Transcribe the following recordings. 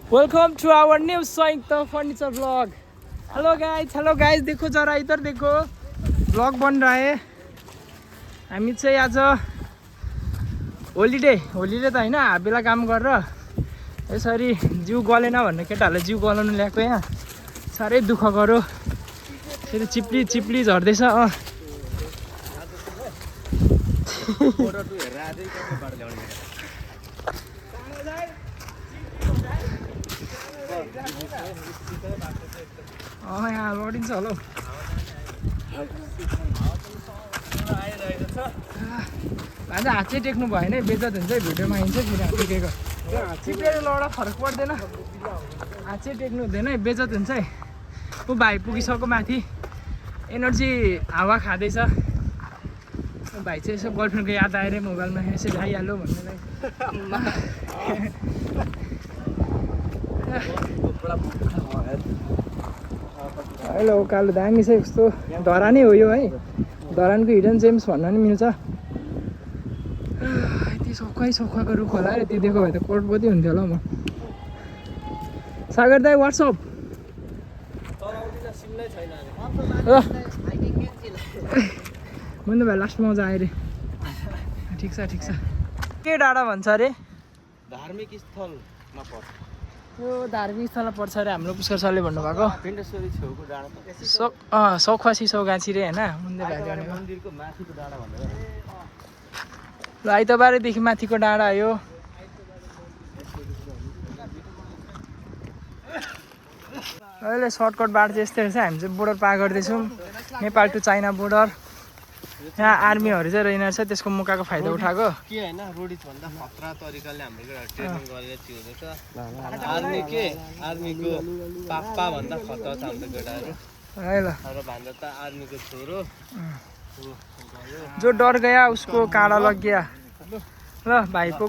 Welcome two our new संयुक्त furniture vlog. Hello guys, देखो जरा इधर देखो, व्लॉग बन रहा है। हामी चाहिँ आज होलिडे त हैन, हाफ बेला काम गरेर यसरी जिउ गलेन भन्ने केटाहरूले जिउ गलाउनु ल्याएको यहाँ। साह्रै दुःख गऱ्यो, फेरि चिप्ली झर्दैछ। यहाँ लडिन्छ होला। भान्जा हात चाहिँ टेक्नु भएन है, बेजत हुन्छ है, भिडियोमा आइन्छ किन हात टेकेको। चिप्लेर लडा फरक पर्दैन, हात चाहिँ टेक्नु हुँदैन है, बेजत हुन्छ है। ऊ भाइ पुगिसक्यो माथि, एनर्जी हावा खाँदैछ। भाइ चाहिँ यसो गर्लफ्रेन्डको याद आएर मोबाइलमा यसरी आइहाल्यो भन्नेलाई। हेलो कालो दामी छ यस्तो, धरानै हो यो है, धरानको हिडन जेम्स भन्न नि मिल्छ। यति सखुवाको रुख होला है, त्यो दिएको भए त करोडपति हुन्थ्यो होला म। सागर दाई वाट्सअप मुन्नु भाइ लास्टमा आउँछ आयो अरे। ठिक छ के डाँडा भन्छ अरे? धार्मिक स्थलमा पर्छ यो, धार्मिक स्थलमा पर्छ अरे हाम्रो पुष्कर सरले भन्नुभएको। पिण्डेश्वरी छेउको डाँडा सखुवा सिसौगाछी रे होइन, मुन्दै भाइले भनेको। मन्दिरको माथिको डाँडा भनेर ल आइतबारैदेखि माथिको डाँडा यो। अहिले सर्टकट बाटो चाहिँ यस्तै रहेछ। हामी चाहिँ बोर्डर पार गर्दैछौँ, नेपाल टु चाइना बोर्डर। यहाँ आर्मीहरू चाहिँ रहेनछ, त्यसको मौकाको फाइदा उठाएको के होइन। रोडिज भन्दा खतरा तरिकाले हाम्रो ट्रेनिङ गरेर छिर्दैछ। आर्मीको पापा भन्दा खतरा छ हाम्रो केटाहरू। है ल, र भन्दा त आर्मीको छोरो जो डर गया उसको काँडा लग गया। ल भाइको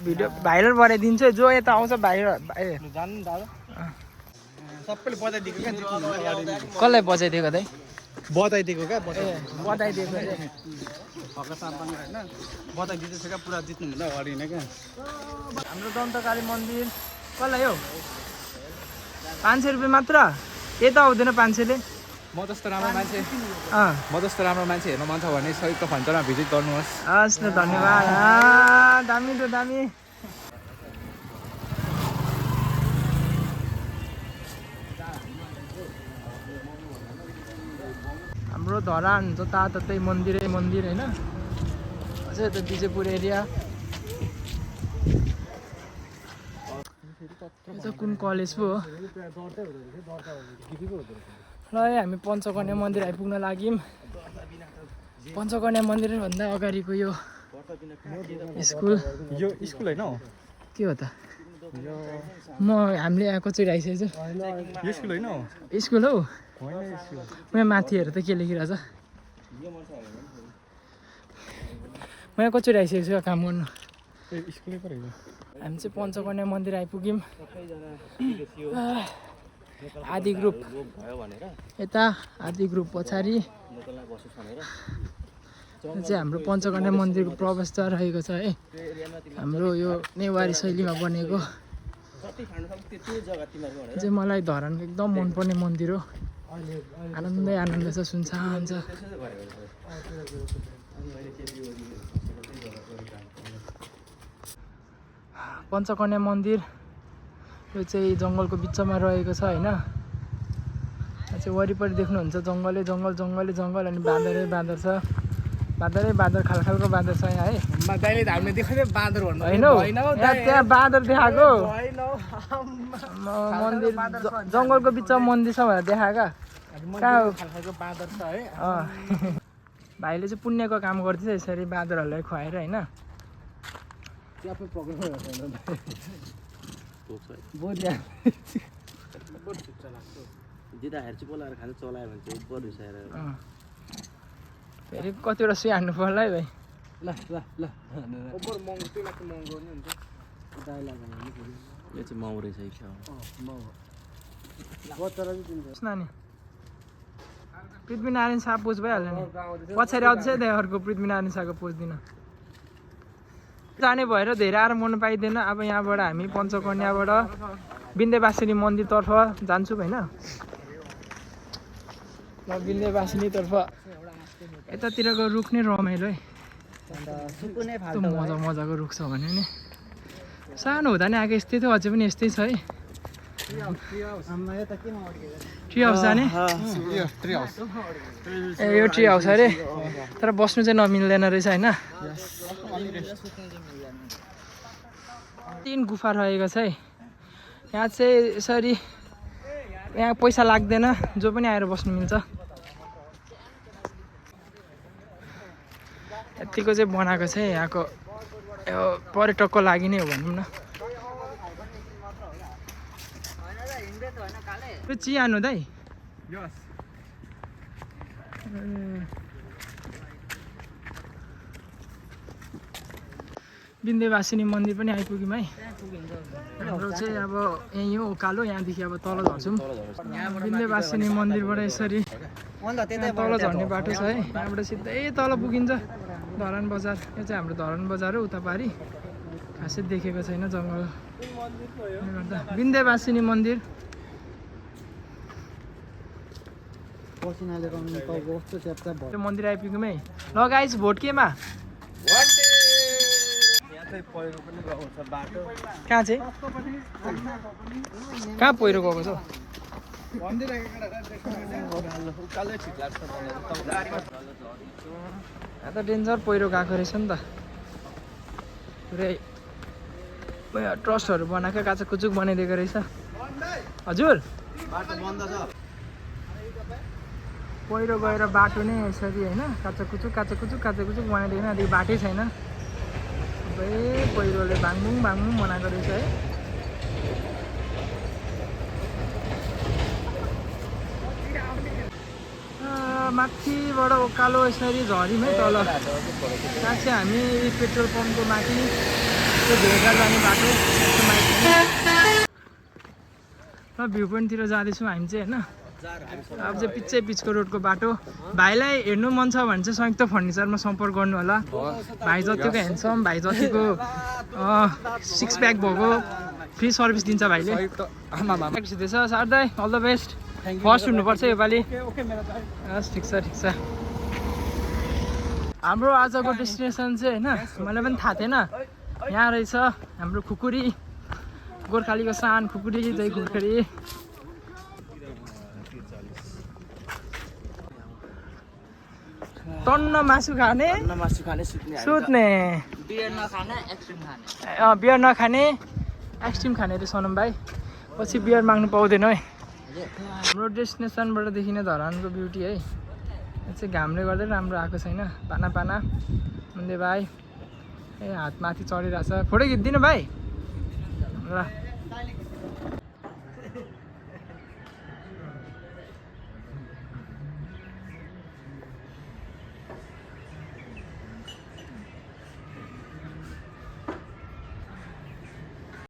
भिडियो भाइरल बनाइदिन्छु है, जो यता आउँछ जान्नु दादा सबैले बजाइदिएको क्या। कसलाई बजाइदिएको दाइ? बताइदिएको क्या, बताइदिएको होइन बताइदिँदैछ क्या, पुरा जित्नुभन्दा अगाडि नै क्या। हाम्रो दन्तकाली मन्दिर कसलाई हो? 500 रुपियाँ मात्र? यता आउँदैन 500ले। म जस्तो राम्रो मान्छे हेर्नु मन छ भने संयुक्त फर्निचरमा भिजिट गर्नुहोस्। हस् न, धन्यवाद। दामी त दामी। हाम्रो धरान जताततै मन्दिरै मन्दिर होइन। अझै त बिजेपुर एरिया। यो चाहिँ कुन कलेज पो हो? ल हामी पञ्चकन्या मन्दिर आइपुग्न लाग्यौँ। पञ्चकन्या मन्दिरभन्दा अगाडिको यो स्कुल। यो स्कुल होइन हौ, के हो त? हामीले यहाँ कचोरी आइसकेको छु। यो स्कुल होइन हौ, स्कुल हौ। होइन यहाँ माथि हेर त के लेखिरहेछ। म यहाँ कचोरी आइसकेको छु काम गर्नु। स्कुलै पो रहेछ। हामी चाहिँ पञ्चकन्या मन्दिर आइपुग्यौँ। आदि ग्रुप यता, आदि ग्रुप पछाडि चाहिँ हाम्रो पञ्चकन्या मन्दिरको प्रवेशद्वार रहेको छ है। हाम्रो यो नेवारी शैलीमा बनेको चाहिँ मलाई धरानको एकदम मनपर्ने मन्दिर हो। आनन्द छ, सुनसान छ। पञ्चकन्या मन्दिर यो चाहिँ जङ्गलको बिचमा रहेको छ होइन। यहाँ चाहिँ वरिपरि देख्नुहुन्छ जङ्गलै जङ्गल अनि बाँदर छ। बाँदर खालको बाँदर छ यहाँ है। दाइले हामीले देखाउँदै बाँदर भन्नु होइन हौ, त्यहाँ बाँदर देखाएको। मन्दिर जङ्गलको बिचमा मन्दिर छ भनेर देखाएको कहाँ हो? बाँदर छ है। भाइले चाहिँ पुण्यको काम गर्दैछ यसरी बाँदरहरूलाई खुवाएर होइन। फेरि कतिवटा सुई हान्नु पर्ला है भाइ। यो चाहिँ माउ रहेछ नानी पृथ्वी नारायण शाह पोज भइहाल्यो नि। पछाडि अझै अर्को पृथ्वी नारायण शाहको पोज दिन जाने भएर धेरै आराम गर्नु पाइँदैन। अब यहाँबाट हामी पञ्चकन्याबाट विन्ध्यवासिनी मन्दिरतर्फ जान्छु होइन। ल विन्ध्यवासिनीतर्फ यतातिरको रुख नै रमाइलो है। यस्तो मजाको रुख छ भने नि सानो हुँदा नि आएको यस्तै थियो, अझै पनि यस्तै छ है। ट्री हाउस जाने ए यो ट्री हाउस अरे, तर बस्नु चाहिँ नमिल्दैन रहेछ होइन। 3 गुफा रहेको छ है यहाँ चाहिँ। यसरी यहाँ पैसा लाग्दैन, जो पनि आएर बस्नु मिल्छ। यतिको चाहिँ बनाएको छ है यहाँको, यो पर्यटकको लागि नै हो भनौँ न। यो चिया हान्नु दाइ विन्ध्यवासिनी मन्दिर पनि आइपुग्यौँ है। हाम्रो चाहिँ अब यहीँ हो उकालो, यहाँदेखि अब तल झर्छौँ। विन्ध्यवासिनी मन्दिरबाट यसरी तल झर्ने बाटो छ है। यहाँबाट सिधै तल पुगिन्छ धरान बजार। यो चाहिँ हाम्रो धरान बजार हो, उता पारि खासै देखेको छैन जङ्गल गर्दा। विन्ध्यवासिनी मन्दिर त्यो मन्दिर आइपुग्यौँ है। ल गाइस भोट केमा? कहाँ चाहिँ कहाँ पहिरो गएको छ? यहाँ त डेन्जर पहिरो गएको रहेछ नि त। पुरै ट्रस्टहरू बनाएको काचाकुचुक बनाइदिएको रहेछ। हजुर पहिरो गएर बाटो नै यसरी होइन काचाकुचुक बनाइदिएन। अलिक बाटै छैन, सबै पहिरोले भाङभुङ बनाएको रहेछ है। माथिबाट उकालो यसरी झऱ्यौँ है तल। त्यहाँ चाहिँ हामी पेट्रोल पम्पको माथि त्यो भेगा जाने बाटो र भ्यू पोइन्टतिर जाँदैछौँ हामी चाहिँ होइन। अब चाहिँ पिचको रोडको बाटो। भाइलाई हेर्नु मन छ भने चाहिँ संयुक्त फर्निचरमा सम्पर्क गर्नु होला। भाइ जतिको ह्यान्डसम, भाइ जतिको 6 प्याक भएको फ्री सर्भिस दिन्छ भाइले। सिधै छ सार दाइ, अल द बेस्ट। फर्स्ट हुनुपर्छ योपालि। हस् ठिक छ। हाम्रो आजको डेस्टिनेसन चाहिँ होइन मलाई पनि थाहा थिएन, यहाँ रहेछ हाम्रो खुकुरी, गोर्खालीको सान खुकुरी, जय खुकुरी। टन्न मासु खाने सुत्ने, बियर नखाने एक्सट्रिम खाने अरे सोनम भाइ। पछि बियर माग्नु पाउँदैन है। हाम्रो डेस्टिनेसनबाट देखिने धरानको ब्युटी है। यो चाहिँ घामले गर्दै राम्रो आएको छैन। पाना मुन्दे भाइ ए हात माथि चढिरहेछ। फोटो खिच्दिनु भाइ? ल